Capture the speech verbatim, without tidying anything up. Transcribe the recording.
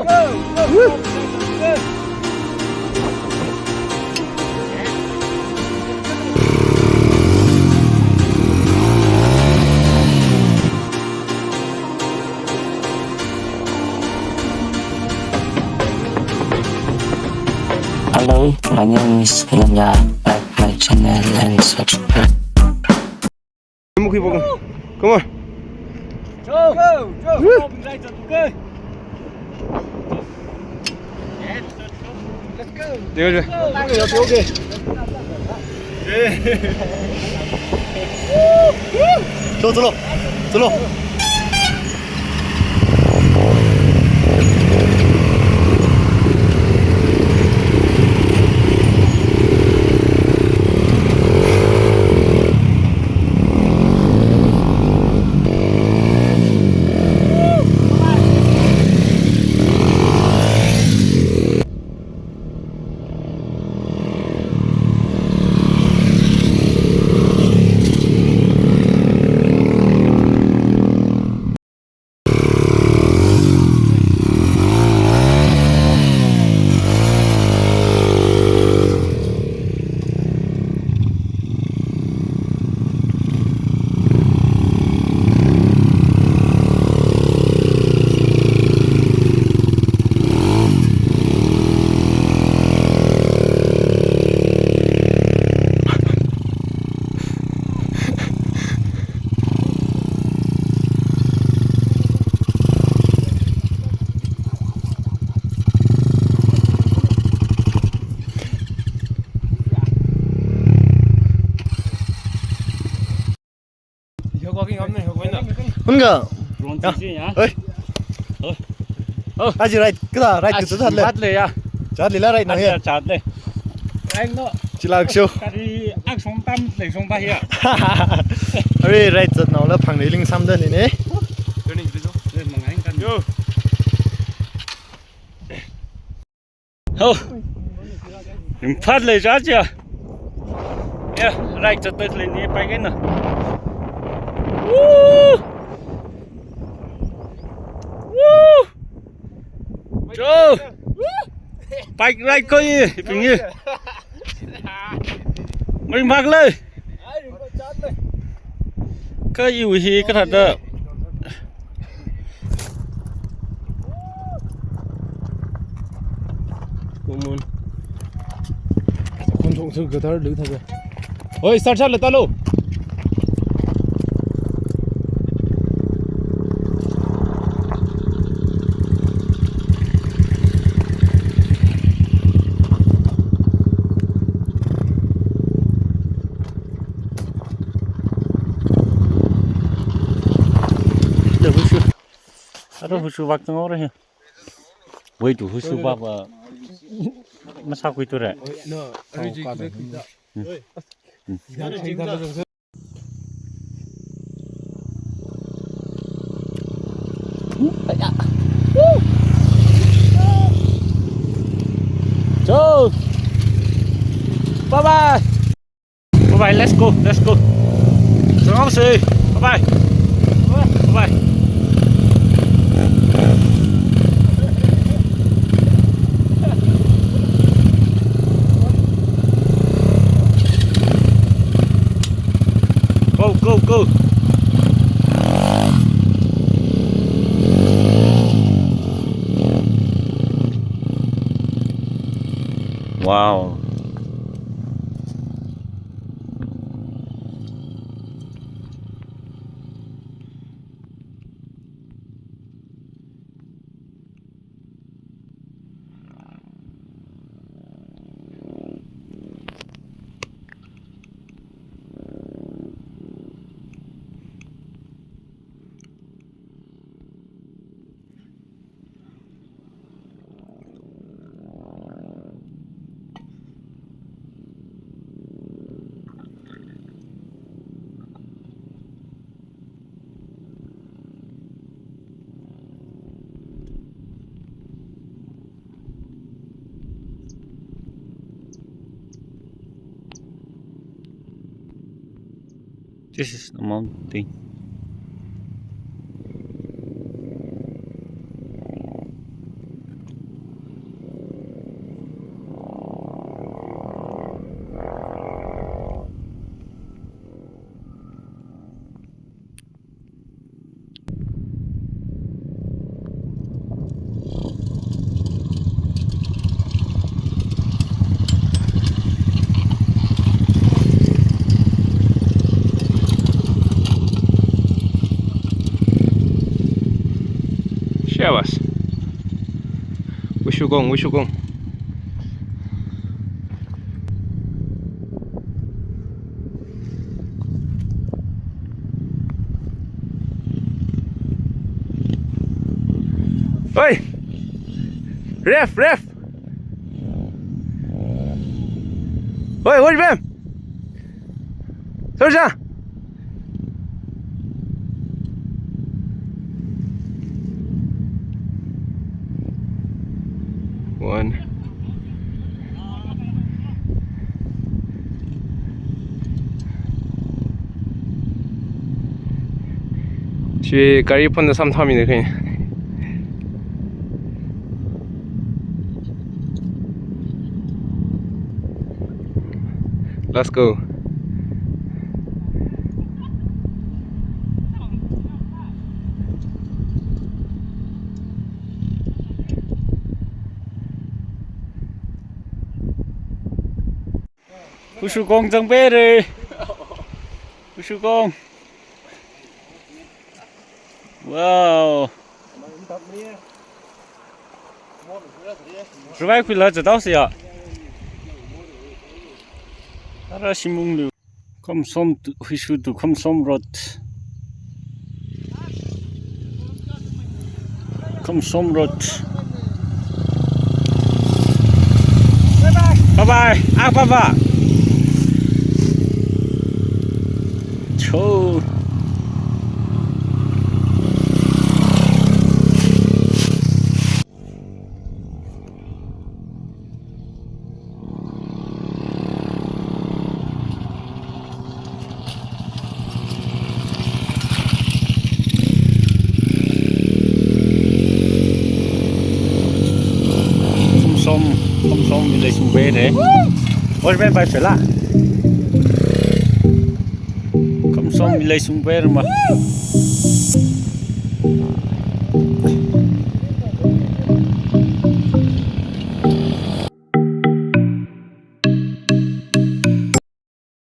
Hello, my name is Helena. Like my channel and subscribe. Come on. Go, go, go. Let's go. Okay, okay, okay. Chalo, chalo. Chalo. Hunga. Oi. Oh. Aji ride, kala ride kala chat le. Chat le ya. Chat le la ride na ya. Chat le. Ride no. Chila show. Kari ak song tam le song ba ya. Are ride chat nao la phang le ling sam da ni ne. Yo. Ho. Ringphālei chacha. Ya, ride chatda khalei ni pai kaina. Woo! Woo! Cho! Bike ride ko ye, pingi. Ringphālei. Kha iwui hi kathāda. Come on. Khon thong sung guitar lu thāda. Oi, start sālu, tālu. Aro husu. Aro husu vak tang ora hi. Wei tu husu vak, uh, masākhui tura. No, aro ji kida kida. Cho. Bye bye. Bye bye. Let's go. Let's go. Bye bye. Bye bye. Go, go, go. Wow. This is the mountain. Awas. Wishukong, Wishukong. Oi! Ref, ref! Oi, oi, bem! Sorja! One. Chi gari phonda samthamina khe. Let's go. Wishukong zangpere. Wishukong. Wow. Ruvai khuila zathaosa ya. Ara Shimunglu. Khomsom to, Wishuk to Khomsom Road. Khomsom Road. Bye bye. Ah, bye bye. Cho. Khomsom, Khomsom village sungpere. Oi, ben bai sela. Khomsom village sungpere ma.